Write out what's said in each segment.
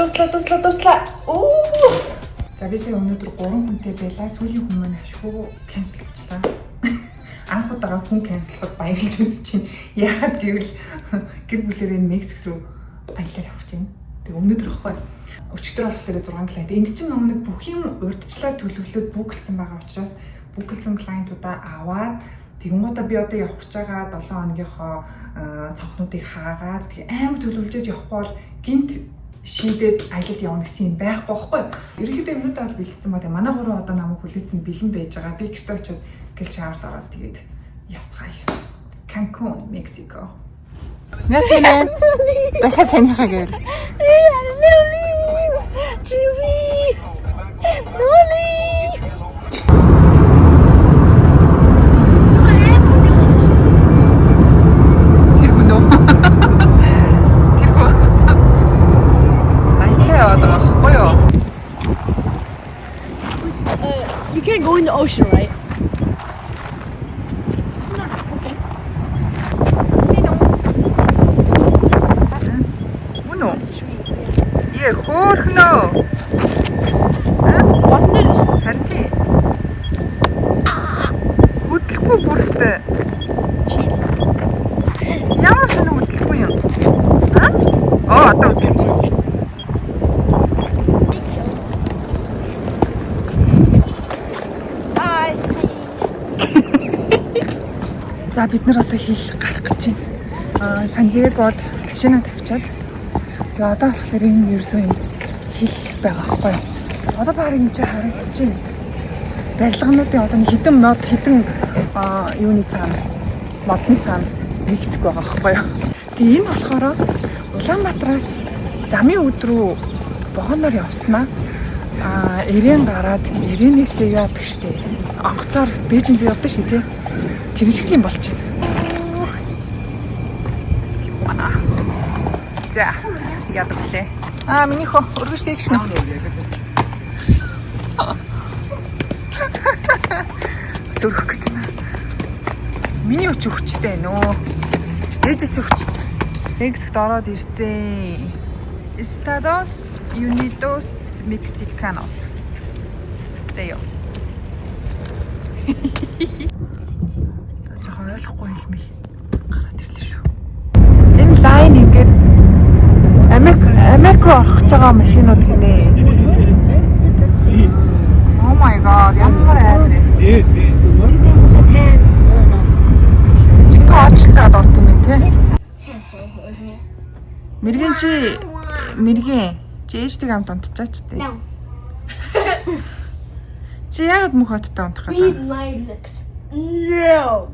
Дуслаа, дуслаа, дуслаа. Оо. За, би сая өнөөдөр 3 хүнтэй байлаа. Сүүлийн хүн маань ашгүй cancel лчлаа. Анх удаага хүн cancel хад баярлж үзэж чинь. Яагаад гэвэл гэр бүлээрээ Мексик рүү аялал явах чинь. Тэг өнөөдөр ихгүй. Өчигдөр болохоор 6 client. Энд чинь нөгөө нэг бүх юм урьдчилаа төлөвлөөд book лсэн байгаа учраас book лсэн client уудаа аваад, тэгэнгүүтээ би одоо явах гэж байгаа 7 хоногийнхоо цонхнуудыг хаагаад, тэгээ амар төлөвлөжөөд явахгүй бол гинт шийдээд аялалд явна гэсэн юм байхгүй байхгүй. Ерөнхийдөө юмнуудаа бол бэлтгэсэн ба. Тэгээ манай гурван одоо намайг хүлээсэн, бэлэн байж байгаа. Би гэртээ очиод гэл shower д ороод тэгээд явцгаая. Cancun, Mexico. Ясэнэ. Дахиад санийхаа гэвэл. Chewy. Noli. Тэр хүн үү? Тэр хүн. Наятай яваад байгаа байхгүй юу? You can't go in the ocean, right? Мөн үү? Е, хөөхнөө. Бодно л шүү. Харин тий. Хөдлөхгүй бүрстэй. Ямар сонир хөдлөхгүй юм? Аа? Оо, одоо хөдлөж. Bye. За, бид нар одоо хил гарах гэж байна. Аа, Сан Диегод машина тавьчаад, тэгээ одоо болохоор энэ ерөөсөө юм хил байгаа байхгүй юу? Одоо баг юм чи харагдчихэв. Барилгануудын одоо нэг хэдэн мод, хэдэн юуны цаана, модны цаана Мексик байгаа байхгүй юу? Тэгээ энэ болохоор Улаанбаатараас замын үд рүү вагоноор явснаа эрээн гараад, эрээнээсээ яадаг штэ. Онгоцоор Бээжин рүү явдаг штэ, тий. Тэр шиг л юм болчих. Тихуана. За, яадаг лээ. Аа, миний хөө өргөж дээш нөө. Сөрөх гэж байна. Миний өч өвчтэй нөө. Ээжээс өвчтэй. Мексикт ороод ирсэн. Estados Unidos Mexicanos. Заяа. Жоохон ойлгохгүй хэлмэл гараад ирлээ шүү. Энэ line ингээд Америк Америк руу орох гэж байгаа машинууд гинэ. Oh my God, ямар айр вэ? Жинхэнэ уучлж байгаад орд юм байна те. Мэргэн, чи мэргэн, чи ээжтэйг хамт унтчихаач тээ. No. Чи яагаад мөх хоттой унтах гэдэг? Read my lips. No.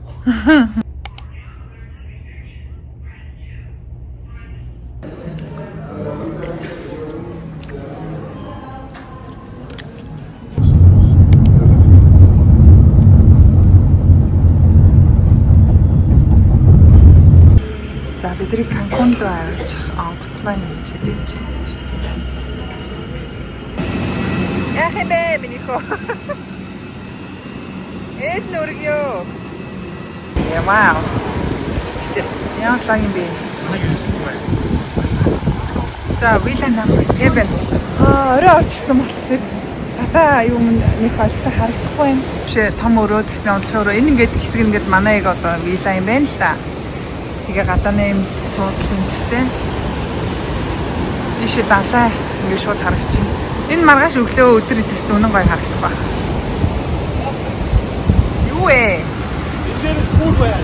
За, бидний Канкун руу авчих онгоц маань энэ чи байж байна. Яах юм бэ, миний хөө? Ээж нь өргөё. Вау. Ямар лаг юм бэ? За, villa number 7. Аа, орой орчихсон болохоор гадаа юм нэг олигтой харагдахгүй байна. Биш, том өрөө тэгснэ, онцлог өрөө. Энэ ингээд хэсэг ингээд манай яг одоо villa юм байна л да. Тэгээ гадааны юм суудлын энтертэй. Ийшээ далай ингээд шууд харагдчихна. Энэ маргааш өглөө өдөр идэс үнэн гоё харагдах байх. Юу вэ? Энэ дээр спорт байна.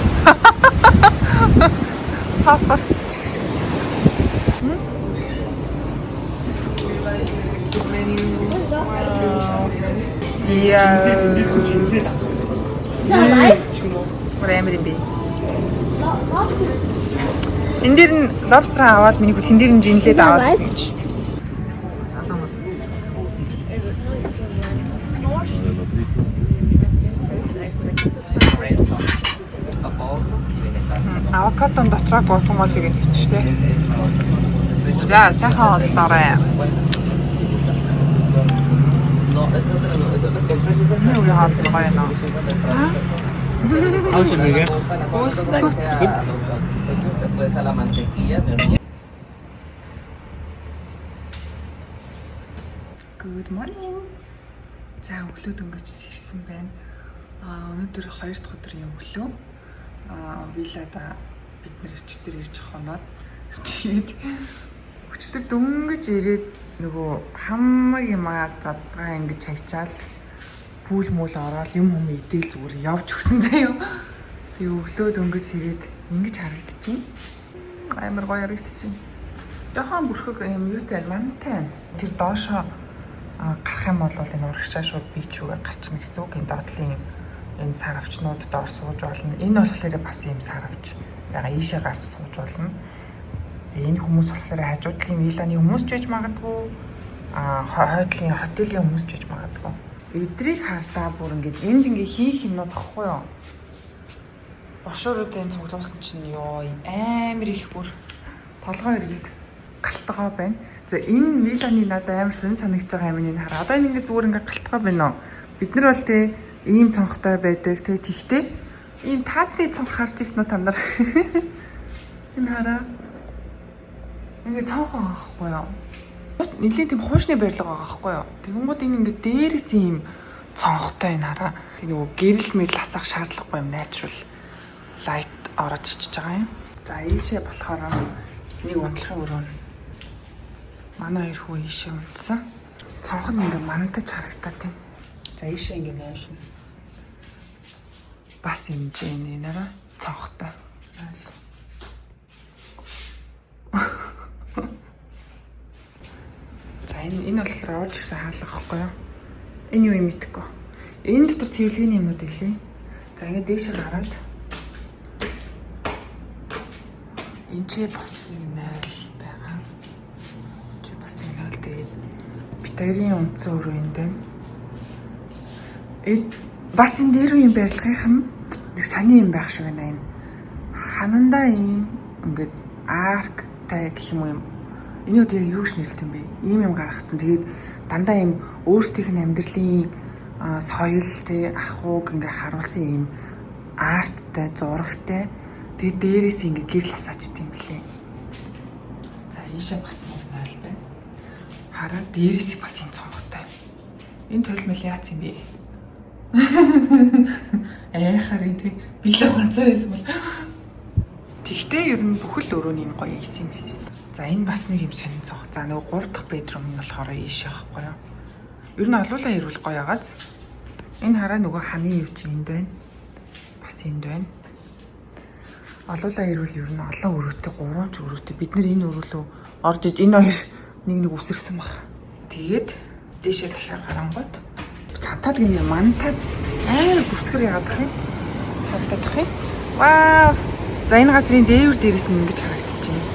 Саасгал. Яа. Is that live? Бүр амар юм би. Энэ дээр нь lobster аваад, миний хүү тэн дээр нь жинлээд аваад гэж шүү дээ. Авокадон дотроо guacamole ыг нь хийчихлээ. За, сайхан хооллоорой. Миний үе хоол гоё нөө. How's it, Miguel? Өсөлтгүйц. Después a la mantequilla, pero Good morning. За, өглөө дөнгөж сэрсэн байна. Өнөөдөр 2 дахь өдрийн өглөө. Виллада бид нар өчигдөр ирж хоноод, тэгээд өчигдөр дөнгөж ирээд нөгөө хамаг юмаа задгаа ингэж хайчаал, pool мүл ороод, юм хүм идээл, зүгээр явж өгсөн заяа. Тэгээ өглөө дөнгөж сэрээд ингэж харагдчихээн. Амар гоё харагдчихээн. Жохон бүрхэг юм юутай, мантай байна. Тэр доошоо гарах юм бол энэ урагшаа шууд beach рүүгээ гарчна гэсэн үг. Энэ доотлын юм энэ саравчнууд доор сууж болно. Энэ болохоор бас ийм саравч байгаа. Ийшээ гарч сууж болно. Тэгээ энэ хүмүүс болохоор хажуу талын вилланы хүмүүс ч байж магадгүй. Хойдлын hotel ийн хүмүүс ч байж магадгүй. Эдрийг хардаа бүр ингээд энд ингээ хийх юмнууд тахгүй юу? Брошюруудын цуглуулсан чинь ёо, амар их, бүр толгой эргээд галтгоо байна. За, энэ вилланы надад амар сонин санагдаж байгаа юм, энэ хараа. Одоо энэ ингээ зүгээр ингээ галтгоо байна уу? Бид нар бол те ийм цонхтой байдаг те, тэгтээ ийм таазны цонх харж ирсэн үү та нар? Энэ хараа. Ингээ цонх байгаа байхгүй юу? Нэлийн тийм хуушны барилга байгаа байхгүй юу? Тэгэнгүүт энэ ингээ дээрээс ийм цонхтой, энэ хараа. Тэг нөгөө гэрэл мэрэл асаах шаардлагагүй юм, natural light ороод ирчихэж байгаа юм. За, ийшээ болохоор нэг унтлахын өрөө нь. Манай хоёр хүү ийшээ унтсан. Цонх нь ингээ мандаж харагдаад байна. За, ийшээ ингээ нойлно. Бас хэмжээний нараа цонхтой. Нойл. За, энэ болохоор орж ирсэн хаалга байхгүй юу? Энэ юу юм мэдэхгүй. Энэ дотор цэвэрлэгээний юмнууд илээ. За, ингээ дээшээ гараад энэ ч бас нэг 0 байгаа. Чи бас нэг 0, тэгээд бид хоёрын унтсан өрөө энд байна. Эд бас энэ дээр үеийн барилгынх нь нэг сони юм байх шиг байна энэ. Ханандаа ийм ингээд арктай гэх юм уу юм. Энэ үд яг юу гэж нэрлэх юм бэ? Ийм юм гаргацсан. Тэгээд дандаа ийм өөрсдийнх нь амьдралын соёл те, ахуйг ингээ харуулсан ийм art тай, зурагтай. Тэгээд дээрээс ингээ гэрэл асаачт юм блээ. За, ийшээ бас нэг 0 байна. Хараа, дээрээс бас юм цонхтой. Энэ толмол яац юм бэ? Аяхаар энэ тэг билээ ганцаар байсан бол. Тэгтээ ер нь бүхэл өрөөний юм гоё AC мэсэд. За, энэ бас нэг юм сонин цонх. За, нөгөө 3 дахь bedroom нь болохоор ийшээ байхгүй юу? Ер нь олуулаа ирвэл гоё агааз. Энэ хараа, нөгөө ханы юу чи энд байна. Бас энд байна. Олуулаа ирвэл ер нь олон өрөөтэй, гурван ч өрөөтэй. Бид нар энэ өрөөлөө орж иж энэ хоёр нэг нэг үсэрсэн баг. Тэгээд дээшээ дахиад гарангууд цантаад гинэ, мантаад амар бүсгэр яагаад юм харагдах юм. Вау. За, энэ газрын дээвэр дээрээс нь ингэж харагдчихэв.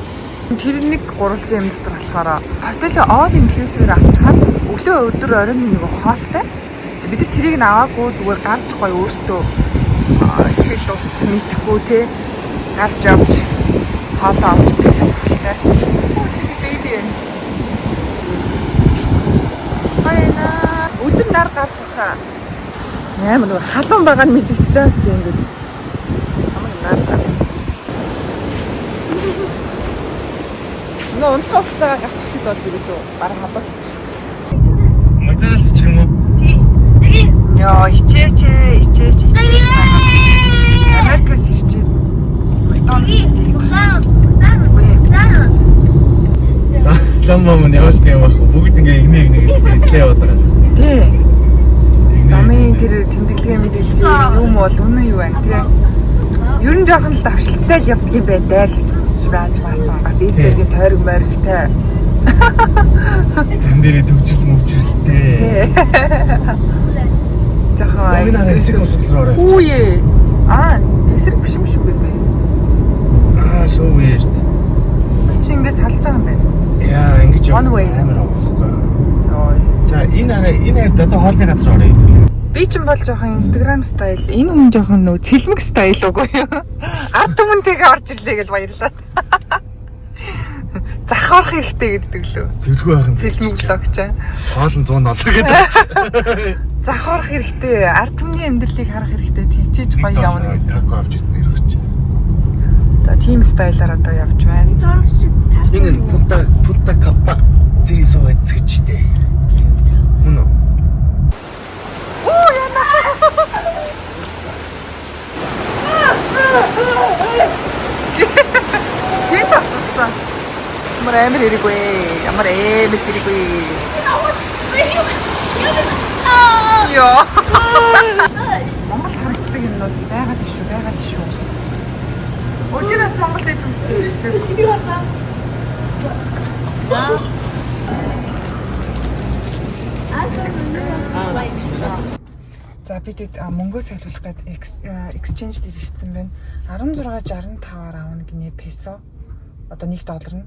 Тэр нэг гурвалжин юм дотор болохоор hotel all inclusive авчгаад өглөө, өдөр, оройн нэг хоолтой. Бид нар тэрийг нь аваагүй, зүгээр гарч гоё өөртөө хэл ус мэдхгүй те, гарч явж хоолоо авч идэх сонирхолтой. Оо, тэр baby байна. Баяна. Өдөр нар гарах хаа. Амар нэг халуун байгаа нь мэдэгдэж байгаа сте ингээд. Амар нар гар. Нөө унтлах устайгаа гарч ирэхэд бол ерөөсөө бараг халууцсан шүү дээ. McDonald's ч юм уу? Йоо, ичээч ээ, ичээч, ичээч. Америкаас ирчээд McDonald's идэх. За, зам мам нь явж тийм байхгүй. Бүгд ингээ игнэ игнэ гэдэг эзлээ яваад байгаа. Тий. Замын тэр тэмдэглэгээ мэдээлэл юм бол үнэн юу байна тий. Ер нь жоохон л давшлттай л явдаг юм байна. Дайрлцж байж маасан. Бас ид зэргийн тойрог моригтой. Тэрэн дээрээ төгжил мөгжрэлтэй. Жоохон Энэ хараа, эсрэг урсгал руу ороо. Хүүе. Эсрэг биш юм шүү бэ. So weird. Чи ингэ салж байгаа юм байна. Яа, ингэж One way. амар байгаа байхгүй. Йоо. За, энэ хараа, энэ хавьд одоо хоолны газар орё гэдэг. Би ч юм бол жоохон Instagram style, энэ хүн жоохон нөө цэлмэг style үгүй юу? Ард түмэнтэйгээ орж ирлээ гэж баярлаа. Зах орох хэрэгтэй гэдэг лөө. Зөвлөгөө байх юм. Цэлмэг vlog ч. Хоол нь 107 гэдэг чи. Зах орох хэрэгтэй, ард түмний амьдралыг харах хэрэгтэй, тийчээж гоё явна гэдэг. Тако авч идэх хэрэг чи. За, тийм style аар одоо явж байна. Энэ Пунта Пунта Капа тэр суу эцгэж штэ. Ямар амар хэрэг вэ? Ямар амар хэрэг вэ? Йоо. Монгол харагддаг юмнууд байгаад шүү, байгаад шүү. Өчигөөс Монгол дэд үстэй. За, бид мөнгөө солиулах гээд exchange дээр ирсэн байна. 16.65-аар авна гинэ песо. Одоо 1 доллар нь.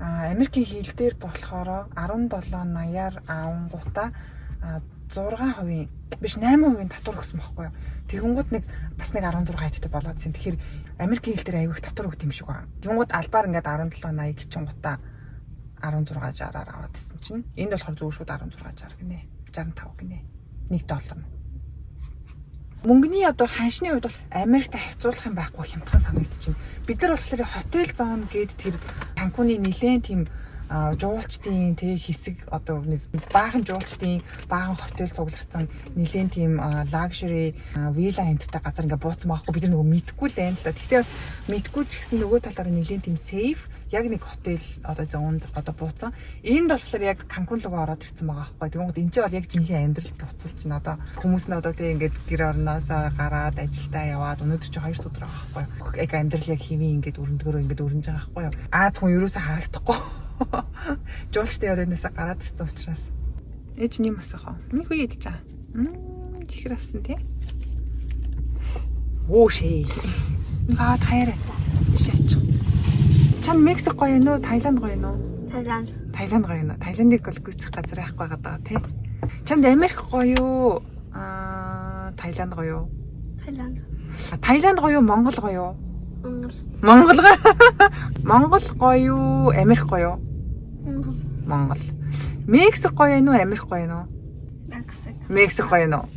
А Америкийн хил дээр болохоор 17.80-аар авангуудаа 6% биш, 8% татвар өгсөн байхгүй юу. Тэгэнгүүт нэг бас нэг 16 хайдтай болоодсэн. Тэгэхээр Америкийн хил дээр аягүй их татвар өгд юм шиг байна. Тэгэнгүүт албаар ингээд 17.80 гिचингуудаа 16.60-аар аваад исэн чинь энд болохоор зүгээр шууд 16.60 гинэ. 65 гинэ. 1 доллар нь. Мөнгөний одоо ханшны хувьд бол Америкт харьцуулах юм байхгүй, хямдхан санагдчихэв. Бид нар болохоор hotel zone гээд тэр Канкуны нилээн тийм жуулчдын тэг хэсэг, одоо нэг баахан жуулчдын баахан хотел цугларсан нилээн тийм luxury villa энтертэй газар ингээ бууцсан байхгүй, бид нар нөгөө мэдгүй л байна л да. Гэхдээ бас мэдгүй ч гэсэн нөгөө талаараа нилээн тийм safe яг нэг хотел одоо зоонд одоо бууцсан. Энд болохоор яг Канкун руу ороод ирсэн байгаа байхгүй. Тэгвэл энэ ч бол яг жинхэнэ амьдрал буцалж чинь одоо хүмүүс нь одоо тэг ингээд гэр орноосоо гараад ажилдаа яваад өнөөдөр чи хоёр дахь өдөр байгаа байхгүй. Яг амьдрал яг хэвийн ингээд өрөндгөрөө ингээд өрнөж байгаа байхгүй юу. Аз хүн ерөөсөө харагдахгүй. Жуулчдын оройноосоо гараад ирсэн учраас. Ээж нь юм асах уу? Миний хүү идэж байгаа. Чихэр авсан тий. Оо шээ. Нэг аваад хаяарай. Биш ачих. Чам Мексик гоё юм уу? Таиланд гоё юм уу? Thailand. Таиланд гоё юм уу? Таиландыг бол гүйцэх газар байхгүй байгаа даа тий. Чамд Америк гоё юу? Таиланд гоё юу? Thailand. А, Таиланд гоё юу? Монгол гоё юу? Монгол. Монгол гоё. Монгол гоё юу? Америк гоё юу? Монгол. Монгол. Мексик гоё юм уу? Америк гоё юм уу? Mexico. Мексик гоё юм уу?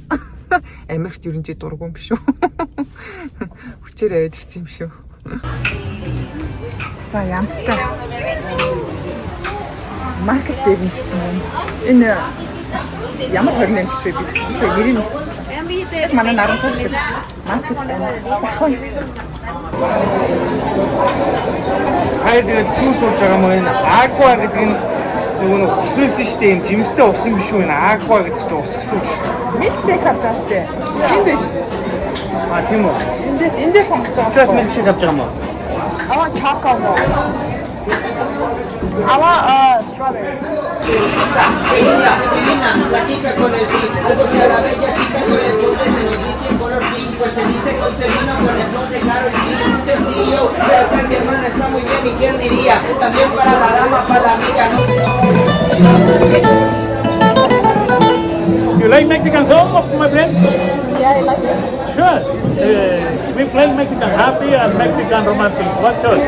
Америкт ерөн чи дургүй юм биш үү? Хүчээр аваад ирсэн юм шүү. За, янзтай. Market дээр нэгсэн юм. Энэ ямар 28 ч вэ? Би сая нэрийг мэдчихлээ. Яг манай Нарантуул шиг market байна. Зах байна. Хайр, тэгээд juice ууж байгаа мөн энэ agua гэдэг нь нөгөө нэг ус байсан шүү дээ. Юм жимстэй ус юм биш үү? Энэ agua гэдэг чинь ус гэсэн үг шүү дээ. Milkshake авч байгаа шүү дээ. Энд байна шүү дээ. А, тийм үү? Эндээс сонгож байгаа. Just milkshake авч байгаа юм уу? I want choco. I want strawberry. Divina, la chica con el beat, algo que a la bella chica yo le pone, se nos dice en color pink, pues se dice con Selena, con el de Karol G, sencillo, pero que hermana está muy bien y quién diría, también para la dama, para la amiga, no. You like Mexican song, my friend? Yeah, I like it. Sure. We play Mexican happy and Mexican romantic. What choice?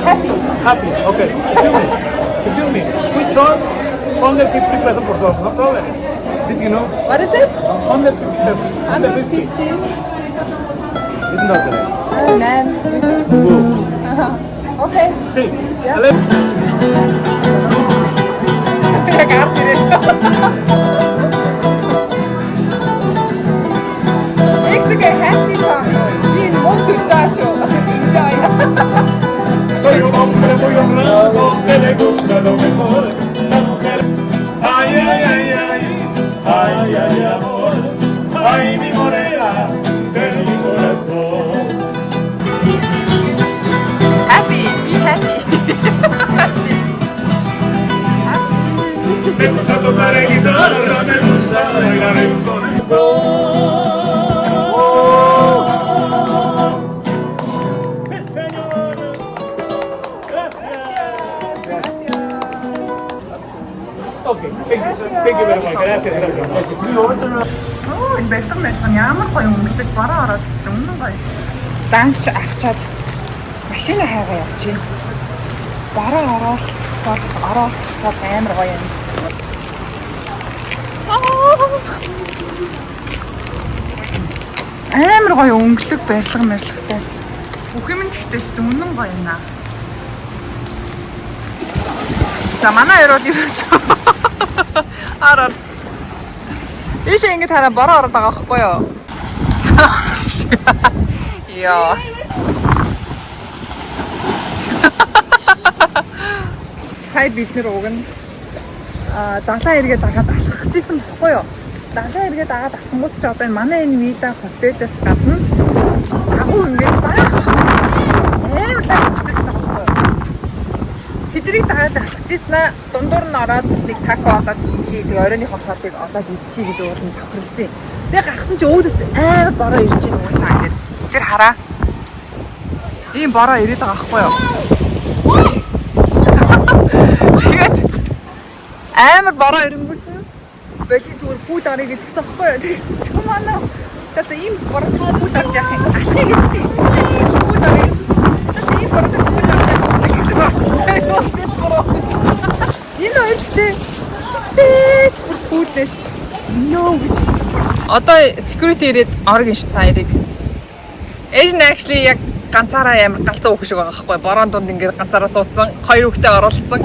Happy. Happy. Okay. Excuse me. Excuse me. We charge 150 pesos por song. No problem. Did you know? What is it? 150 pesos. 150. 150. Бид нь одоо. Man. Okay. Sí. Яг ард ирээ. Mexican happy song. Би энэ мөнгө төлж байгаа шүү. Enjoy. Soy un hombre muy honrado que le gusta lo mejor. La mujer. Ay, ay, ay, ay. Ay, ay, amor. Ay, mi morena de mi corazón. Happy, be happy. Happy. Me gusta tocar la guitarra, me gusta bailar el son. Son. Sí, señor. Gracias. Okay, thank you, sir. Thank you very much. Gracias, gracias. Оо, энэ барилга барилга нь ямар гоё өнгөлөг бараа ороод ирсэн. Үнэн гоё. Lunch авчаад машина хайгаа явж байна. Бараа ороод зогсоол, ороод зогсоол амар гоё юм. Аа. Амар гоё өнгөлөг барилга барилгатай. Бүх юм нь тэгтээ шүү дээ, үнэн гоё юм аа. За, манай хоёр бол ерөөсөө ар ар. Ийшээ ингэж хараа, бороо ороод байгаа байхгүй юу? Яа. Сая бид нэр уг нь далайн эргээ дагаад алхах гэжсэн бохгүй юу? Далайн эргээ дагаад алхангууд ч одоо энэ манай энэ вилла хотелээс гадна агуу ингээд баахан амар лаг хөтөлтэй байхгүй юу? Тэднийг дагаад алхах гэжсэн аа дундуур нь ороод нэг тако олоод идчихье. Тэгээ оройн хоолыг олоод идчихье гэж уулын тохиролцсон. Тэгээ гарсан чи өөдөөс амар бороо ирж байна уусаа ингээд. Тэр хараа. Ийм бороо ирээд байгаа байхгүй юу? Тэгээд амар бороо ирэнгүүт нь боли зүгээр pool орё гэдгсэн байхгүй юу? Тэгсэн чи манай за за ийм бороо pool орж яах юм? Алхахыг гэсэн юм. Pool орё гэсэн. За за ийм бороо pool орж яах юм гэдэг орсон. Бид бороо. Энэ хоёр гэхдээ хизээч бүр pool ээс no гэж. Одоо security ирээд орог ин ш та хоёрыг. Ээж нь actually яг ганцаараа амар галзуу хүүхэн шиг байгаа байхгүй. Борон дунд ингээд ганцаараа суудсан. Хоёр хүүхдээ оруулсан.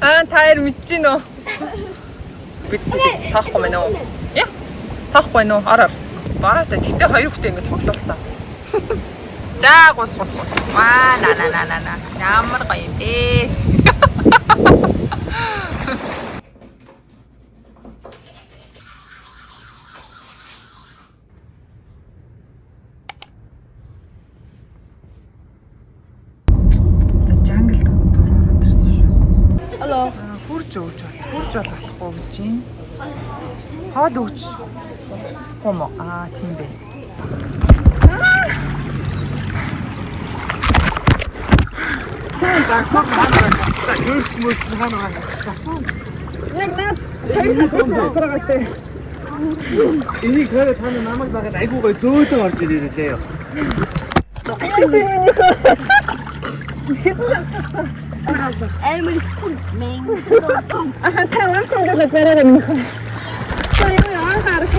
Аа та хоёр мэдэж гин үү? Бид таахгүй мэн үү? Яа. Таахгүй нөө. Ор ор. Бороотой. Тэгтээ хоёр хүүхдээ ингээд тоглолцсон. За гус гус гус. Ваа на на на на на. Ямар гоё юм бэ? За jungle дундуур ороод ирсэн шүү. Hello. Хурж өгч бол хурж бол болохгүй гэж юм. Хоол өгч. Юм уу? Аа тийм бэ. Энийг хараа та нар намайг дагаад айгуу гой зөөлөн орж ирээрэй заяа. Амар хүн мэн. Аа та урамтай бараараа минийхөө. За яа яа харах.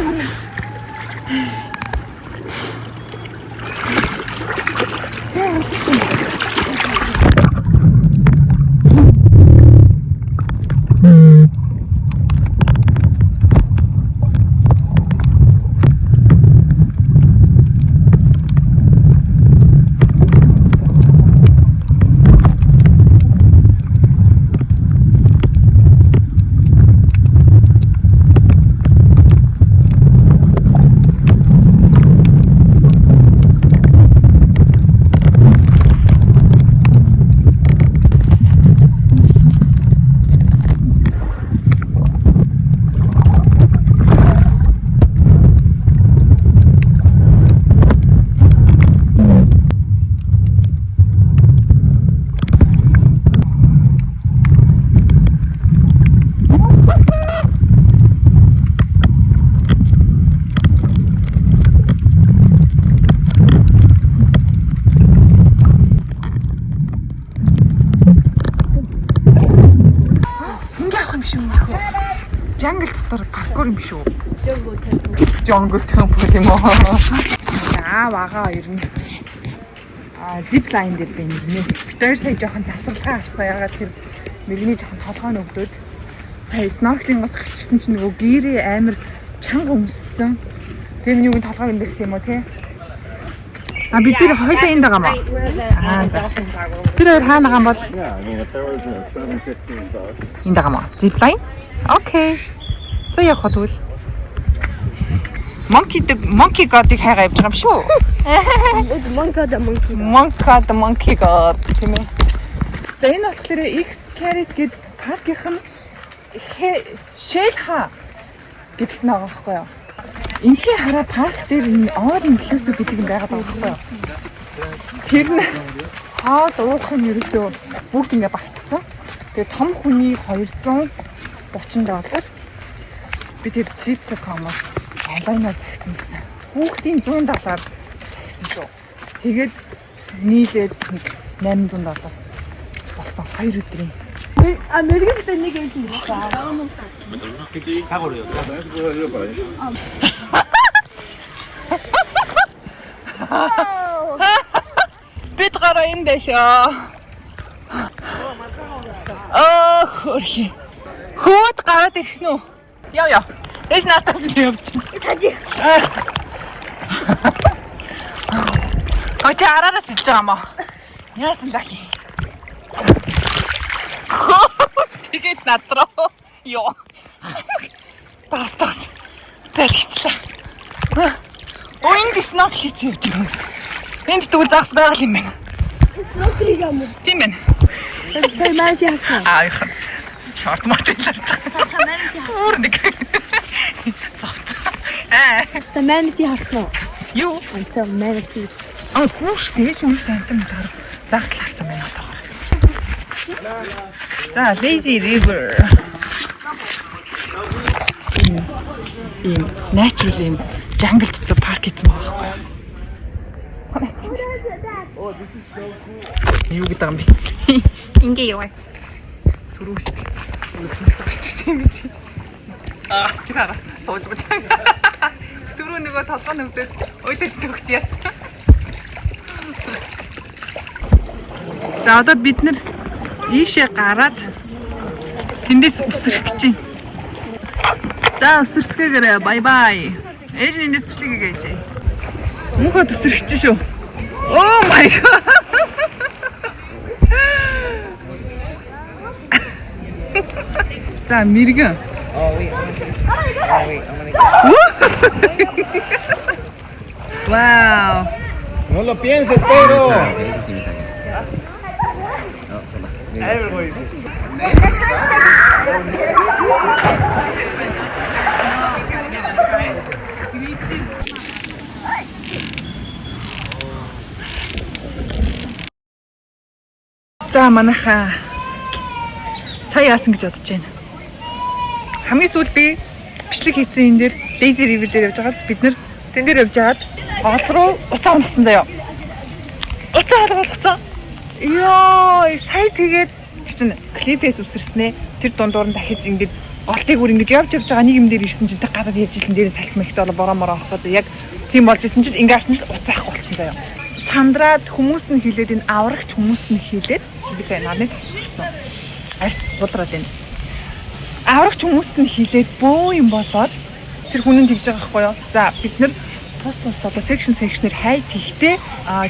Ингээ авах юм шиг юм хөө. Jungle дотор паркур юм шүү. Jungle temple. Jungle temple юм уу? Аав агаа хоёр нь zip line дээр би мэрэгний. Бид хоёр сая жоохон завсарлагаа авсан. Ягаад тэр мэрэгний жоохон толгой нөгдөөд сая snorkeling оос гарчсан чинь нөгөө гэрээ амар чанга өмссөн. Тэгээ миний үгийн толгой өндөрсөн юм уу те? А бид тэр хоёлаа энд байгаа маа. Аа за. Тэр хоёр хаана байгаа юм бол? Yeah, I mean, if there was a 7:15 bus. Энд байгаа маа. Zip line? Okay. За явах уу тэгвэл. Monkey the Monkey God-ыг хайгаа явж байгаа юм шүү. It's monkey the monkey. Monkey the Monkey God тийм ээ. За энэ болохоор Xcaret гээд паркийнх нь Xel-Ha гэдэгт нэг байгаа байхгүй юу? Энэхийн хараа парк дээр энэ all inclusive гэдэг юм байгаад байгаа байхгүй юу? Тэр нь хоол уух юм ерөөсөө бүгд ингээ багтцсан. Тэгээ том хүний 230 доллар. Би тэр trip.com-оос онлайнаар захисан гэсэн. Хүүхдийн 100 доллар захисан шүү. Тэгээд нийлээд нэг 800 доллар болсон 2 өдрийн. А мэрэгэн дээр нэг ээж юм байна. Бид гараа энэ дэшөө. Аа хөрхи. Хөөд гараад ирэх нь үү? Яв яв. Ээж наартаас л явчих. Таji. Оо чи араараас иж байгаа юм аа. Яасан lucky. Тэгээд над руу ёо. Тас тас. Залхичлаа. Оо, энд snorkel хийсэн явж байгаа юм. Энд тэгвэл загас байгаа юм байна. Snorkel юм уу? Тийм байна. Тэр маань яасан. Аа их. Шорт морт илэрч байгаа. Өөр нэг. Зовц. Аа. Та manatee харсан уу? Юу? Та manatee. Аа, гүүш дээш юм сантим таар загас л харсан байна одоогор. За, Lazy River. Ийм natural ийм jungle дотор парк хийсэн байгаа байхгүй юу? Oh, this is so cool. Юу гэдэг юм бэ? Ингээ яваач. Түрүүс. Гарч ирсэн юм чи. Аа, тэр хараа сууж бууж. Түрүү нөгөө толгой нүдээс өдөд зүгт яасан. За, одоо бид нар ийшээ гараад тэндээс үсрэх гэж байна. За, үсэрсгээгээрэй. Bye bye. Ээж нь эндээс бичлэг хийгээч. Мөнхөд үсрэх гэж шүү. Oh my God. За, мэргэн. Oh wait, I'm gonna oh wait, I'm gonna Вау. No lo pienses, Pedro. Амар гоё. За, манайхаа сая яасан гэж бодож байна. Хамгийн сүүлд би бичлэг хийсэн энэ дээр Lazy River дээр явж байгаад бид нэр тэн дээр явж байгаад гол руу уцаа унахсан заяа. Уцаа алгуулгацсан. Йоо, сая тэгээд чинь cliff ээс үсэрснээ. Тэр дундуур нь дахиж ингэж голтыг бүр ингэж явж явж байгаа нэг юм дээр ирсэн чинь тэг гадаад яаж илэн дээрээ салхи мэгт болоо бороо мороо авах гэж яг тийм болж исэн чинь ингээ харсан чинь уцаахгүй болсон заяа. Сандраад хүмүүс нь хилээд, энэ аврагч хүмүүс нь хилээд, би сая нарны тос өгсөн. Арьс гулраад байна. Аврагч хүмүүст нь хилээд бөө юм болоод тэр хүн нь тэгж байгаа байхгүй юу? За, бид нар тус тус одоо section section ээр хай тэгтээ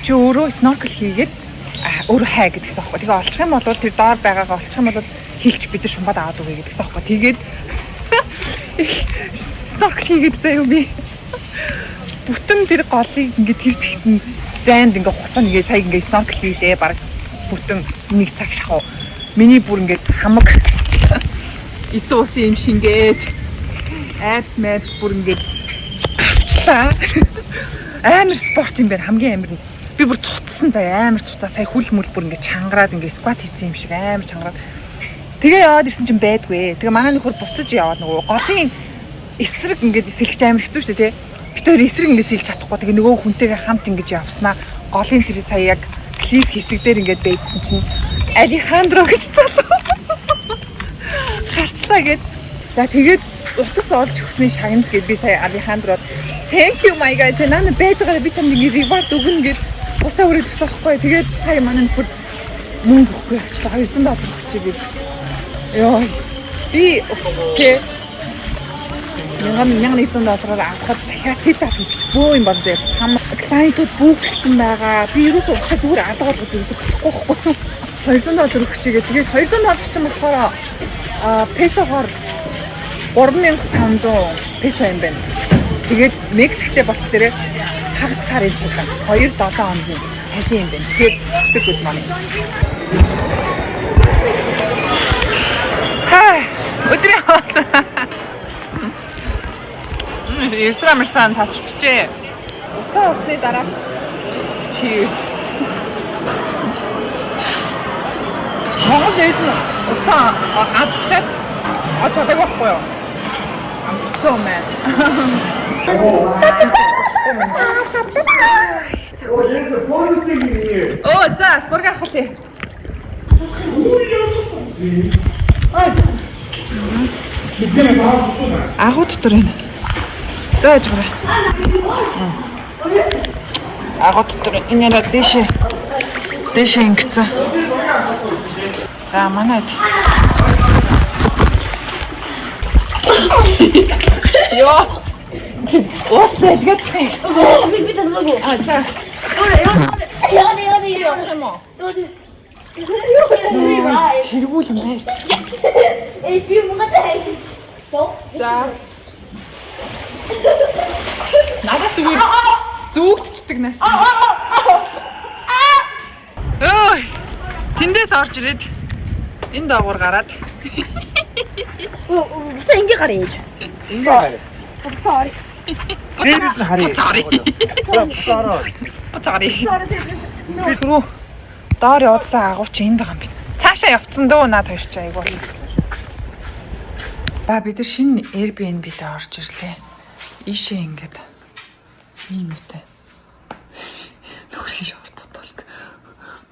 чи өөрөө snorkel хийгээд өөрөө хай гэдгийгсэн аахгүй. Тэгээ олчих юм бол тэр доор байгаагаа олчих юм бол хилч бид нар шумбаад аваад өгье гэдгийгсэн аахгүй. Тэгээд snorkel хийгээд заяа би бүтэн тэр голыг ингээд тэр чигт нь зайнд ингээд хугацаа нэгээ сая ингээд snorkel хийлээ, баг бүтэн нэг цаг шахав. Миний бүр ингээд хамаг эзэн усын юм шингээд abs maps бүр ингээд гарчлаа. Амар спорт юм байна, хамгийн амар нь. Би бүр цуцсан заяа, амар цуцаа, сая хүл мүл бүр ингээд чангараад, ингээд squat хийсэн юм шиг амар чангараад. Тэгээ яваад ирсэн чинь байдгүй. Тэгээ манай нөхөр буцаж яваад нөгөө голын эсрэг ингээд сэлгэж амар хэцүү шүү дээ, тий. Бид хоёр эсрэг ингээд сэлж чадахгүй. Тэгээ нөгөө хүнтэйгээ хамт ингэж явснаа голын тэр сая яг cliff хэсэг дээр ингээд байжсэн чинь Алехандро гэж залуу гарчлаа гэд. За, тэгээд утас олж өгсний шагнал гэд би сая Алехандро "Thank you, my guy. Тэ наа байж байгаараа, би чамд ингэ reward өгнө" гэд буцаа өрөөд ирсэн байхгүй. Тэгээд сая манай нөхөр мөнгө өгөхгүй явчлаа. 200 доллар өгчээ гэд. Йоо. Би тэ 1100 доллараар авахад дахиад set up хийж бөө юм болж хам client ууд book лсэн байгаа. Би ерөөсөө утсаа зүгээр алга болгож ерөөсөө болохгүй байхгүй. 200 доллар өгчээгээ. Тэгээд 200 доллар чинь болохоор песогоор 3500 песо юм байна. Тэгээд Мексиктэй болохоор хагас сарын цалин 2 7 хоногийн цалин юм байна. Тэгэхээр it's good money. Хай, өдрийн хоол. Ирсэн амарсан тасарчжээ. Уцаа усны дараа cheers. Монгол ээж нь уцаа адчаад оч чадаагүй байхгүй юу? I'm so mad. Oh, there's a photo thing in here. Оо, за, зураг авах лээ. Ой. Агуу дотор байна. За, яж гараа. Агуу дотор энэ яра дэшээ. Дэшээ ингэсэн. За, манайд. Йоо. Ус зэлгээд юм. Би талмаагүй. А, за. Яа яа яа. Явах юм уу? Чиргүүл юм байна. If you want to don't. За. Надаас зүгээр зүүгдчихдэг нас. Ой. Тэндээс орж ирээд энэ доогуур гараад Уусаа ингэ гараа ээж. Ингээ харъя. Sorry. Дээрээс нь харъя. Буцаараа. Буцаарай. Түрүү доор явуулсан агуу чи энд байгаа юм байна. Цаашаа явцсан дөө наад хоёр чи айгуул. За бид нар шинэ Airbnb-д орж ирлээ. Ийшээ ингээд ийм үтэй. Нөхрийн шорт бодвол.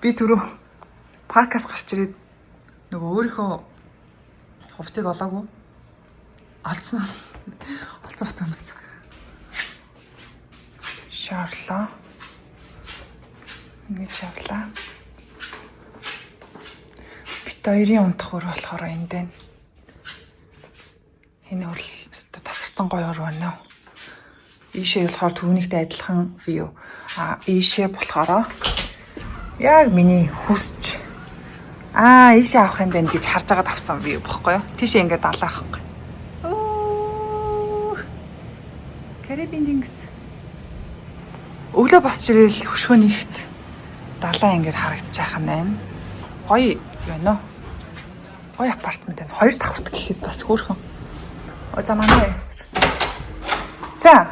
Би түрүү паркаас гарч ирээд нөгөө өөрийнхөө хувцыг олоогүй. Олцсон. Олцсон хувцас өмссөн. Шорлоо. Ингэж шавлаа. Бит хоёрын унтах өр болохоор энд байна. Энэ өр л өстө тасарсан гоё өр байна. Ийшээ болохоор түрүүнийхтэй адилхан view. А ийшээ болохоор яг миний хүсч ийшээ авах юм байна гэж харж байгаад авсан view бохгүй юу? Тийшээ ингээд далаа авахгүй. Оо. Карибын тэнгис. Өглөө босч ирээл хөшгөө нэгт далаа ингээд харагдчих юм байна. Гоё байна уу? Гоё апартмент байна. Хоёр давхарт гэхэд бас хөөрхөн. Оо за манай. За.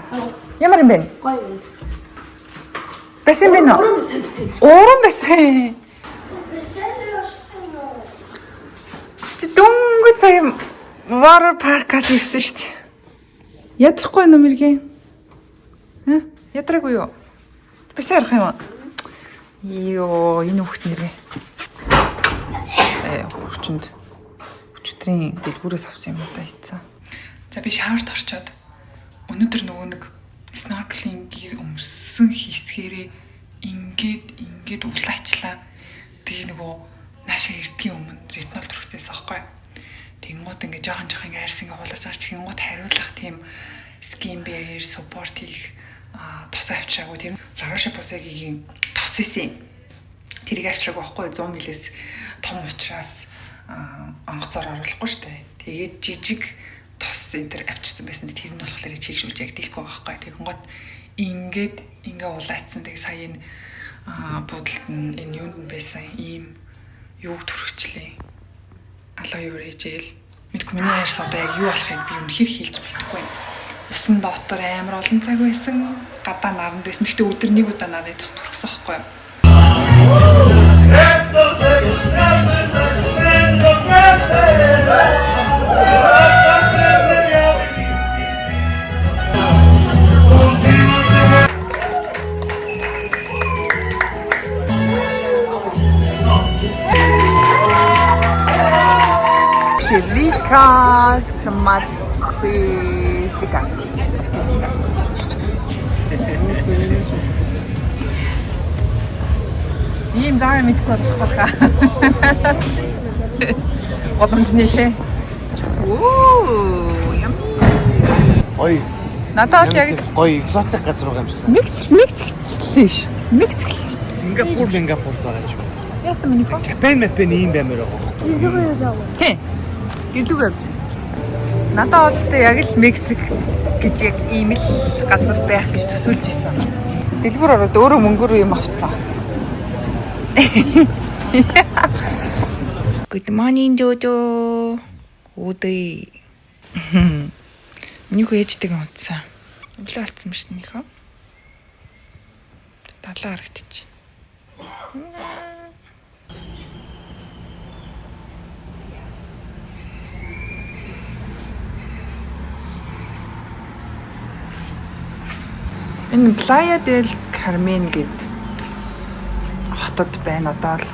Ямар юм бэ? Гоё юм. Байсан бэ нөө? Уран байсан. Чи дөнгөж сая water park-аас ирсэн шүү дээ. Ядрахгүй юм мэргийн. Хэ? Ядраагүй юу? Басаа ярих юм уу? Йоо, энэ хүүхд нэрээ. Сая хүчинд өчтөрийн дэлгүүрээс авсан юм уу да ийцэн. За би шаверт орчоод өнөөдөр нөгөө нэг snorkeling gear өмссөн хийсгээрээ ингээд улаачлаа. Тэгээ нөгөө наашаа ирдгийн өмнө ретинол түрхсээс аахгүй. Тэнгуут ингээд жоохон жоохон ингээд арьс ингээд хуулаж гарч тэнгуут хариулах тийм skin barrier support хийх тос авчираагүй тийм La Roche-Posay-гийн тос исэн. Тэрийг авчираагүй байхгүй 100 мл-ээс том учраас онгоцоор оруулахгүй шүү дээ. Тэгээд жижиг тос энэ төр авчирсан байсан. Тэр нь болохоор чигшүүлж яг дийлэхгүй байхгүй. Тэгэнгүүт ингээд ингээ улаацсан. Тэгээ сая энэ буудалд нь энэ юунд нь байсан ийм юуг түрхчлээ. Aloe vera gel. Мэдгүй миний арьс одоо яг юу болохыг би үнэхээр хэлж мэдэхгүй байна. Усан дотор амар олон цаг байсан. Гадаа наранд байсан. Гэхдээ өдөр нэг удаа нарны тус түрхсэн байхгүй юу? Chivicas Marquesicas. Marquesicas. Ийм заа мэдгүй болох хаа. Годамжны те. Оо, ям. Гоё. Надад бол яг л гоё экзотик газар байгаа юм шиг санагдав. Мексикчлээ шүү дээ. Мексик. Сингапур, Сингапурт байгаа юм шиг. Яасан миний хөө? Japan map ийм баймаар байгаа байхгүй. Тий. Гэлүүг явж. Надад бол яг л Мексик гэж яг ийм л газар байх гэж төсөөлж исэн. Дэлгүүр ороод өөрөө мөнгөөр юм авцсан. Good morning, Jojo. Үдээ. Миний хүү ээжтэйгээ унтсан. Өглөө алдсан биш минийхөө. Далаа харагдчих. Энэ Playa del Carmen гэд хотод байна одоо л.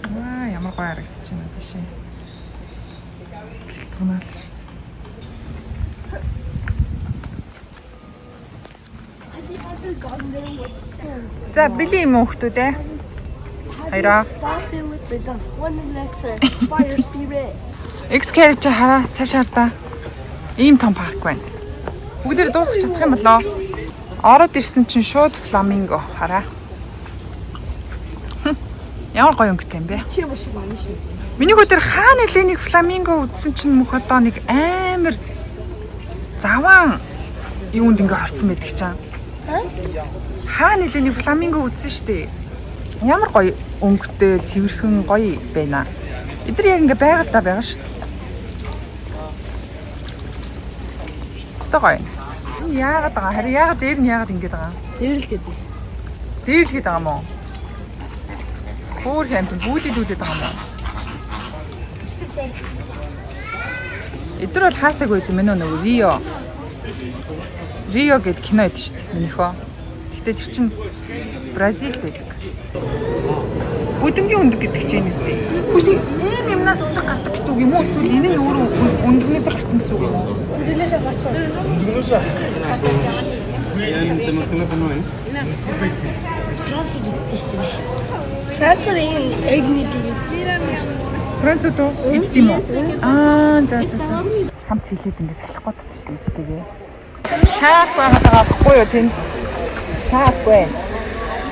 Ваа, ямар гоё харагдчих байна тийшээ. Гэлтгунаал шүү дээ. За, били юм уу хүмүүс ээ? Хоёроо. Stop it with the one elixir. Fire spirit. X-Carry чи хараа цаашаа хардаа. Ийм том парк байна. Бүгдээр дуусгах чадах юм болоо. Ороод ирсэн чинь шууд фламинго хараа. Ямар гоё өнгөтэй юм бэ? Чи юм шиг маань шиг. Миний хөө тэр хаа нэлээ нэг фламинго үзсэн чинь мөх одоо нэг амар заваан юунд ингээ хорцсон байдаг чам. Хаа нэлээ нэг фламинго үзсэн штэ. Ямар гоё өнгөтэй, цэвэрхэн гоё байна. Эдгээр яг ингээ байгальдаа байгаа шүү. Өстой гоё. Энэ яагаад байгаа? Харин яагаад дээр нь яагаад ингэж байгаа? Дэрэл гэдэг шүү. Дээрлэхэд байгаа мó? Хөөр хэмтэн бүүлээд байгаа мó? Эдгээр бол хаасаг байд юм байна нөгөө Рио. Рио гэдэг кино байд шүү дээ минийхөө. Гэхдээ тэр чинь Бразилд байдаг. Бүдэнгийн өндөг гэдэг чинь энэ үстэй. Үгүй ийм юмнаас өндөг гардаг гэсэн үг юм уу? Эсвэл энэ нь өөрөө өндөгнөөс гарсан гэсэн үг юм уу? Өндөгнөөс гарсан. Өндөгнөөс Францууд иддэг шүү дээ. Францууд энэ эгний гэдэг шүү дээ. Францууд уу? Иддэг юм уу? Аа, за за за. Хамт хэлээд ингэ салах гээд шүү дээ тэгээ. Шаарк байгаад байгаа байхгүй юу тэнд? Шаарк байна.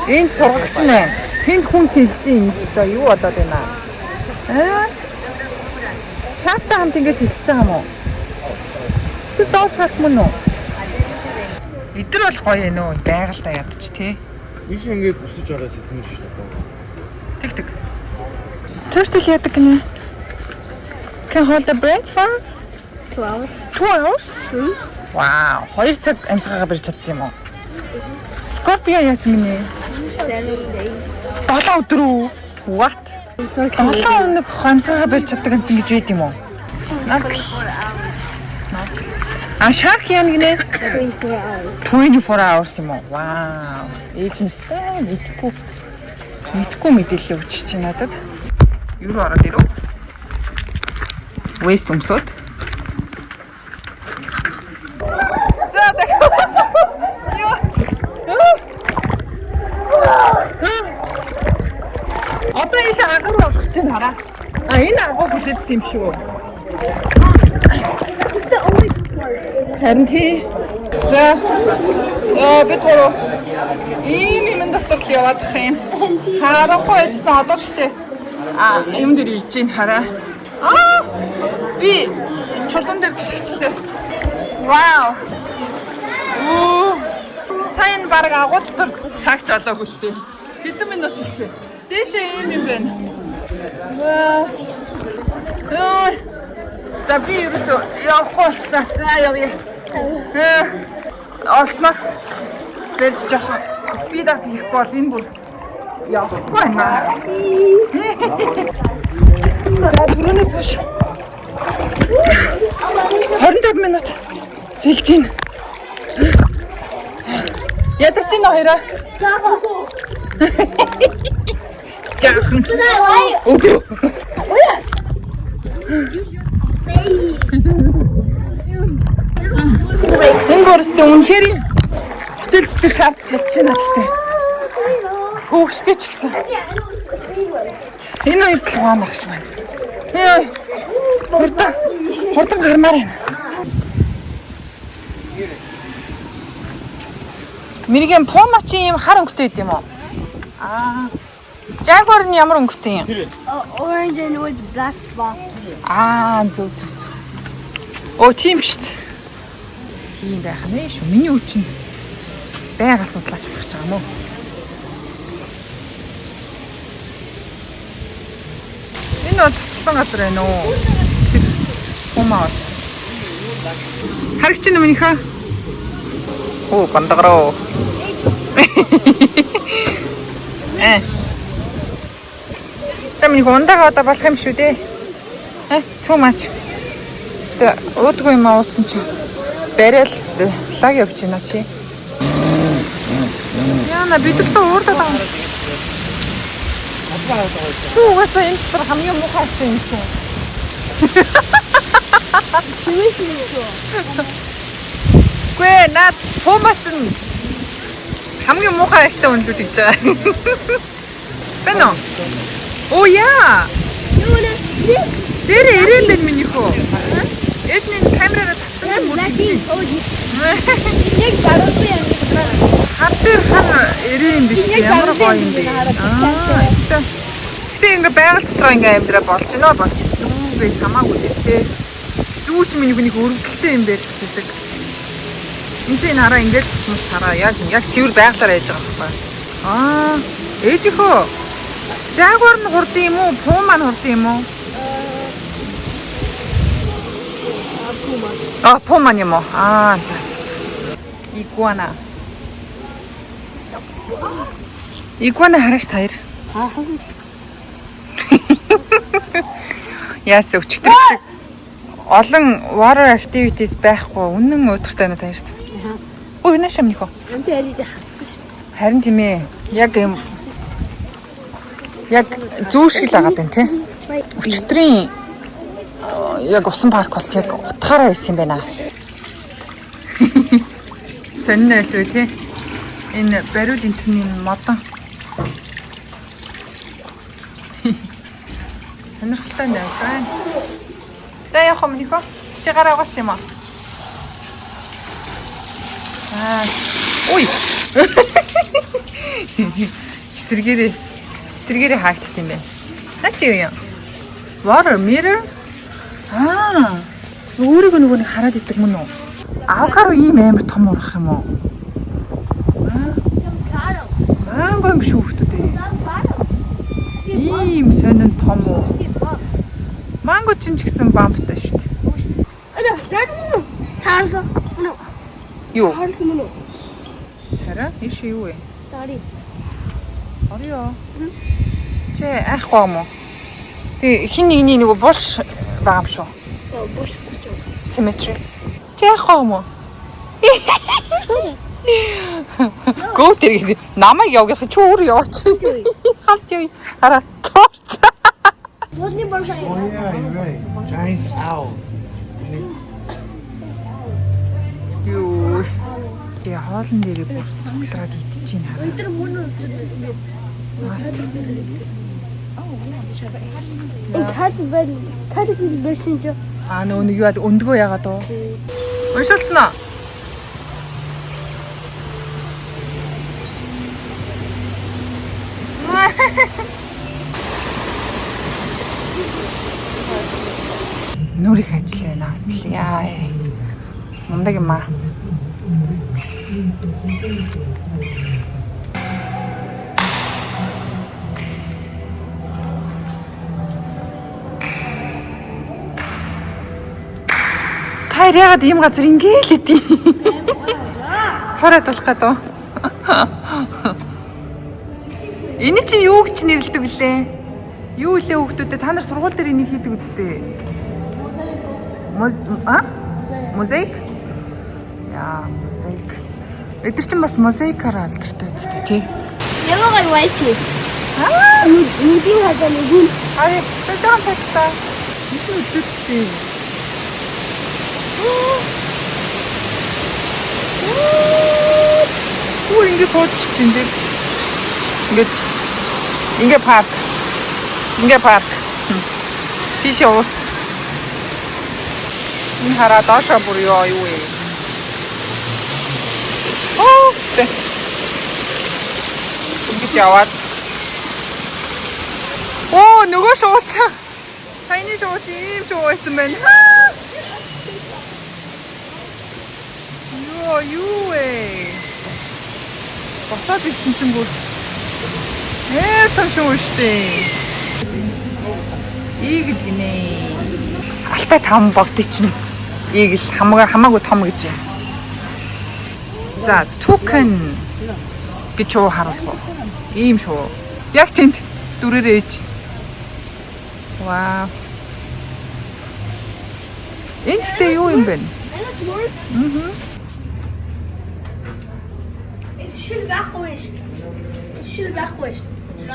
Энд сургагч нь байна. Тэнд хүн сэлж юм одоо юу болоод байна аа? Шаарктай хамт ингэ сэлчихэж байгаа юм уу? Тэр доош харах мөн үү? Эдгээр бол гоё юм уу? Байгальдаа ядч тий. Ийш ингээд бусаж ороо сэлнэ шүү дээ. Тэг тэг. Turtle яадаг гинэ. Can hold the breath for 2 hours. 2 hours? Вау, 2 цаг амьсгаагаа барьж чаддаг юм уу? Scorpion яасан гинэ? 7 days. 7 өдөр үү? What? 7 хоног амьсгаагаа барьж чаддаг юм гэж байд юм уу? Snorkel. Snorkel. А shark яана гинэ? 24 hours. 24 hours юм уу? Вау. Ээж нь сте мэдхгүй. Мэдхгүй мэдээлэл өгч чинь надад. Юу руу ороод ирэв? Вест өмсөд. За дахиад. Юу? Одоо ийш агар руу орох чинь хараа. А энэ агуу хүлээдсэн юм шүү. It's the only part. Харин тий. За. Бид гурав ийм юм дотор л яваадах юм. Харанхуй ажилласан одоо гэхдээ а юм дээр ирж гин хараа. Аа би чулуун дээр гიშгчлээ. Вау. Оо. Сайн баг агуу дотор цагч олоогүй л дээ. Хэдэн минут сэлчээ. Дээшээ ийм юм байна. Вау. Ой. За би ерөөсөө явахгүй болчлаа. За явъя. Олсноос барьж жоохон speed up хийхгүй бол энэ бүр явахгүй байна. За түрүүнээс хойш 25 минут сэлж гин. Ядарч байна хоёроо. Жаахан. Үгүй. Энэ бүрстэ үнэхээр хичээл зүтгэл шаардж чадчихна гэхдээ. Хөөгчтэй ч гэсэн. Энэ хоёр толгой агш байна. Йой. Хурдан хурдан гармаар байна. Мэрэгэн пума чи ийм хар өнгөтэй байд юм уу? Аа. Jaguar нь ямар өнгөтэй юм? Orange and with black spots. Аа, зөв зөв зөв. Оо, тийм шүү дээ. Тийм байх нэ шүү. Миний үе чинь байгаль судлаач болох гэж байгаа юм уу? Энэ бол тасалсан газар байна уу? Тэр пума бол. Харагч чинь минийхээ. Оо, гандагроо. Э. Та миний ундаага одоо болох юм шүү дээ. Too much. Өстө уудгүй юм уудсан чи. Барайл өстө лаг явж байна чи. Яна бид л уурдаад байгаа юм. Чи угаасаа энэ дотор хамгийн муухай болсон юм чи. Үгүй ээ, наад пума чинь хамгийн муухай аштай үнэлүүд гэж байгаа. Байна уу? Оо яа. Дээр ирээн байна миний хөө. Ээж нь камераараа татсан юм бүр тэгж. Яг баруун юм. Хар дээр хар ирээн биш үү? Ямар гоё юм бэ? Аа. Гэтэ ингээ байгаль дотроо ингээ амьдраа болж гинөө болж зүү гэж хамаагүй дээ. Зүү ч миний нэг өргөдөлтэй юм байж гэдэг. Энд чинь хараа ингээд тусмал хараа яг яг цэвэр байгалаар яаж байгаа байхгүй. Аа, ээжийнхөө жагуар нь хурдан юм уу? Пума нь хурдан юм уу? Аа, пума юм уу? Аа, за за. Игуана. Игуана хараач таяр. Аа, хасан шүү. Яас өчтөр шиг олон water activities байхгүй үнэн уйтгартай байна таярт. Ой, энэ шам нөхөө. Энд чи аль хатсан шүү. Харин тийм ээ. Яг юм яг зүү шиг л агаад байна тий. Өчтөрийн яг усан парк бол яг утгаараа байсан юм байна. Сонин айл вэ тий. Энэ бариул энтерний модон. Сонирхолтой юм байна. За явах юм нөхөө. Чи гараа угаач юм аа. Аа. Ой. Эсэргээрээ эсэргээрээ хаагдах юм байна. Наа чи юу юм? Water mirror? Аа. Өөрийгөө нөгөө нэг хараад идэг мөн үү? Авокадо ийм амар том урах юм уу? Манго юм шүү хүмүүс ээ. Ийм сонин том уу? Манго чинь ч гэсэн бамптай шүү дээ. Таарсан. Мөн. Юу? Таарсан мөн үү? Хараа ийш юу вэ? Дари. Орё. Чи айхгүй юм уу? Тэг хин нэгний нөгөө булш байгаа юм шүү. Булш. Symmetry. Чи айхгүй юм уу? Гөө тэр гэдэг. Намайг яв гэх чи өөр яваач. Хамт яв. Хараа. Торт. Булны булш. Oh yeah, you're right. Giant owl. Юу. Тэгээ хоолн дээрээ бүр цуглараад идчихээн хараа. Тэр мөн үү? Энэ кат байна. Кат байсан чи. Аа нөгөө нэг юу яад өндгөө яагаад уу? Уншилтсан уу? Нүр их ажил байна бас л яа. Мундаг юм аа. Та яагаад ийм газар ингээл идэв? Цорой тулах гэдэг. Энэ чинь юу гэж нэрлэдэг вүлээ? Юу үлээ хүүхдүүдээ та нар сургууль дээр энийг хийдэг үсттэй. Моз а? Мозаик? Яа, мозаик. Эдгээр чинь бас мозаикаар алдартай үсттэй тий. Ямар гай white. Аа, нүдийн хадаа нэг юм. Аа, за жоохон цаашлаа. Энэ өдөртөө. Үу ингэ сууж шít энэ дээр. Ингээд ингээ парк. Ингээ парк. Тийш уус. Энэ хараа доошоо бүр ёо юу вэ? Оо. Тэ. Ингэж яваад. Оо, нөгөө шууч. Саяны шууч ийм шуу байсан байна. Йоо, юу вэ? Босоод ирсэн чинь бүр том шуу штэ. Eagle гинэ. Алтай там богдын чинь eagle хамаагүй том гэж юм. За, toucan гэж шуу харуулах уу? Ийм шуу. Яг тэнд дүрээрээ ээж. Вау. Энэ гэхдээ юу юм бэ? Мм. Шил байхгүй шүү. Шил байхгүй шүү.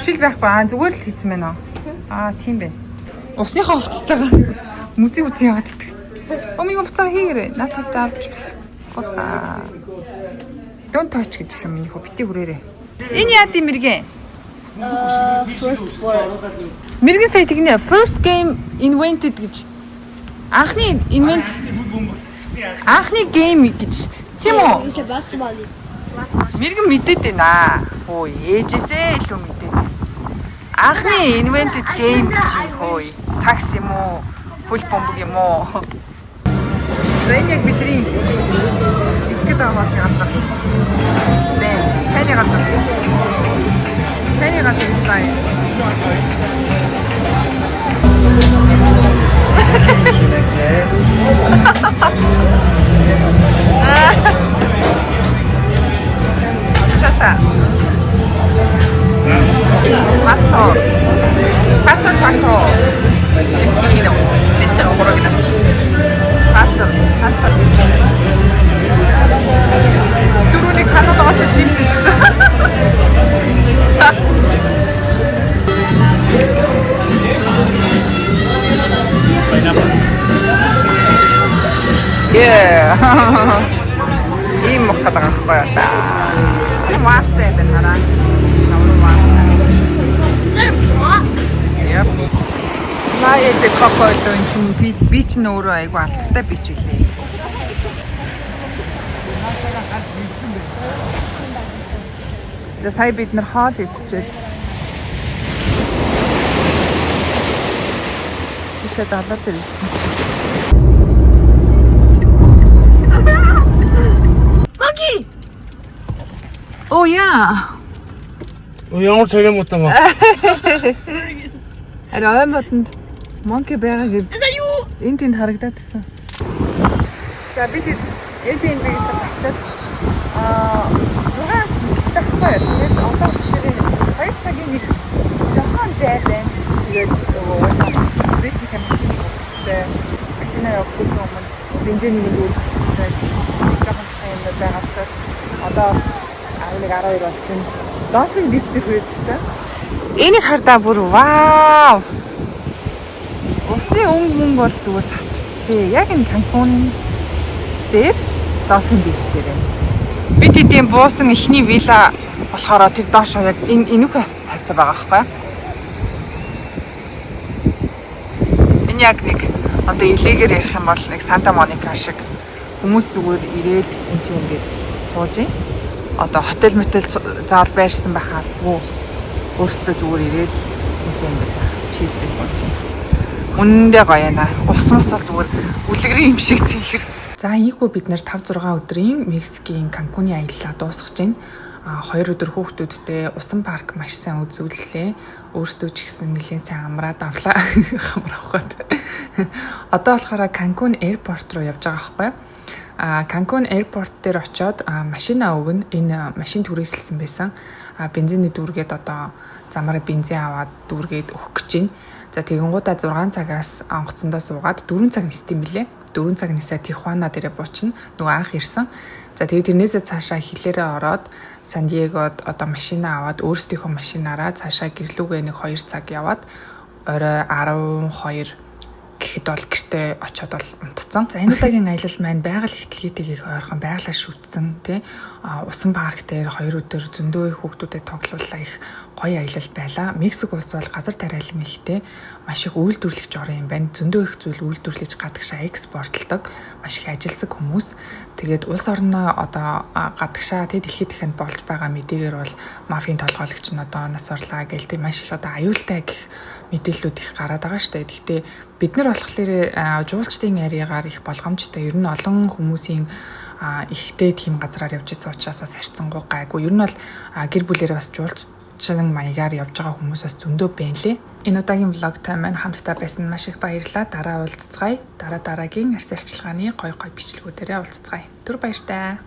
Шил байхгүй аа зүгээр л хийцэн байна уу? Аа тийм байна. Усныхаа хувцастайгаа мүзий мүзий яагаад идэх. Өмнө юм буцаа хийгээрэй. Наадхаас ч авч болохгүй. Don't touch гэдэг шүү миний хөө бити хүрээрэй. Энэ яа гэм мэргэн? First word. Мэргэн сая тэгнэ first game invented гэж анхны invent анхны game гэж шүү дээ. Тийм үү? It's a basketball. Мэргэн мэдээд байна. Хөө ээжээсээ илүү мэдээд байна. Анхны invented game гэж юм хөөе. Сакс юм уу? Хөл бөмбөг юм уу? За, энэ яг бидний идэх гээд байгаа хоолны газар. Бэ, цайны газар. Цайны газар style. Чата. Pastor. Pastor taco. めっちゃおころげなっちゃう。Pastor. Pastor. Дөрөвний канад очиж чипс идсэн. Yeah. Ийм мох гэдэг байхгүй юу та. Маартай юм байна хараа. Ямар маартай. Yep. Playa de Coco энэ чинь би чинь өөрөө айгүй алдартай beach үлээ. Тэгээ сая бид нар хоол идчихэд тийшээ далаа дээр ирсэн чинь. Monkey! Oh yeah. Ямар царай муутай маа. Харин ой модонд monkey байгаа гэв. Энд тэнд харагдаад байсан. За, бид Airbnb-гээс гарчаад 6-аас нислэгтэй байхгүй юу. Тэгээд одоо болохоор 2 цагийн нэг жоохон зай байна. Тэгээд нөгөө угаасаа түрээснийхээ машиныг өгөх хэрэгтэй. Машинаа явах гэсэн өмнө бензинийг дүүргэх хэрэгтэй. Жоохон жоохон юмнууд байгаа учраас одоо 11 12 болж байна. Dolphin Beach дээр хүрээд ирсэн. Энийг хардаа бүр вау. Усны өнгө мөнгө бол зүгээр тасарчжээ. Яг энэ Канкун дээр Dolphin Beach дээр байна. Бид эдийн буусан эхний вилла болохоор тэр доошоо яг энэ энүүхэн хавцаа байгаа байхгүй юу? Энэ яг нэг одоо LA-гээр ярих юм бол нэг Санта Моника шиг хүмүүс зүгээр ирээл энэ чинь ингээд сууж байна. Одоо хотел мотел заавал байрсан байхаа албагүй. Өөрсдөө зүгээр ирээл энэ чинь ингээд сайхан chill лээ сууж байна. Үнэндээ гоё яана. Ус мус бол зүгээр үлгэрийн юм шиг цэнхэр. За, ийхүү бид нэр 5 6 өдрийн Мексикийн Канкуны аяллаа дуусгаж байна. А 2 өдөр хүүхдүүдтэй усан парк маш сайн үзүүллээ. Өөрсдөө ч гэсэн нэлээд сайн амраад авлаа. Хамраахад. Одоо болохоор Канкун airport руу явж байгаа байхгүй юу? А Канкун airport дээр очиод машина өгнө. Энэ машин түрээсэлсэн байсан. А бензиний дүүргээд одоо замаараа бензин аваад дүүргээд өгөх гэж байна. За, тэгэнгүүтээ 6 цагаас онгоцондоо суугаад 4 цаг нисдэг юм билээ. 4 цаг нисээ Тихуана дээрээ буучна. Нөгөө анх ирсэн. За, тэгээд тэрнээсээ цаашаа хилээрээ ороод Сан Диегод одоо машина аваад өөрсдийнхөө машинаараа цаашаа гэрлүүгээ нэг 2 цаг яваад орой 12 гэхэд бол гэртээ очиод бол унтцсан. За, энэ удаагийн аялал маань байгаль ихтлгийтэйг их ойрхон байгалаар шүтсэн, тий, усан парк дээр 2 өдөр зөндөө их хүүхдүүдэд тоглууллаа, их гоё аялал байлаа. Мексик улс бол газар тариалан ихтэй маш их үйлдвэрлэгч орн юм байна. Зөндөө их зүйл үйлдвэрлэж гадагшаа экспортлдог. Маш их ажилсаг хүмүүс. Тэгээд улс орноо одоо гадагшаа, тий, дэлхийд дахинд болж байгаа мэдээгээр бол мафийн толгойлогч нь одоо нас орлаа гээл, тий, маш их одоо аюултай гэх мэдээллүүд их гараад байгаа штэ. Гэхдээ бид нар болохоор жуулчдын арьяагаар их болгоомжтой. Ер нь олон хүмүүсийн ихтэй тийм газраар явж исэн учраас бас харьцангуй гайгүй. Ер нь бол гэр бүлээрээ бас жуулчин маягаар явж байгаа хүмүүс бас зөндөө байна лээ. Энэ удаагийн vlog тай маань хамтдаа байсан маш их баярлалаа. Дараа уулзцгаая. Дараа дараагийн арьс арчилгааны гой гой бичлэгүүдээрээ уулзцгаая. Түр баяртай.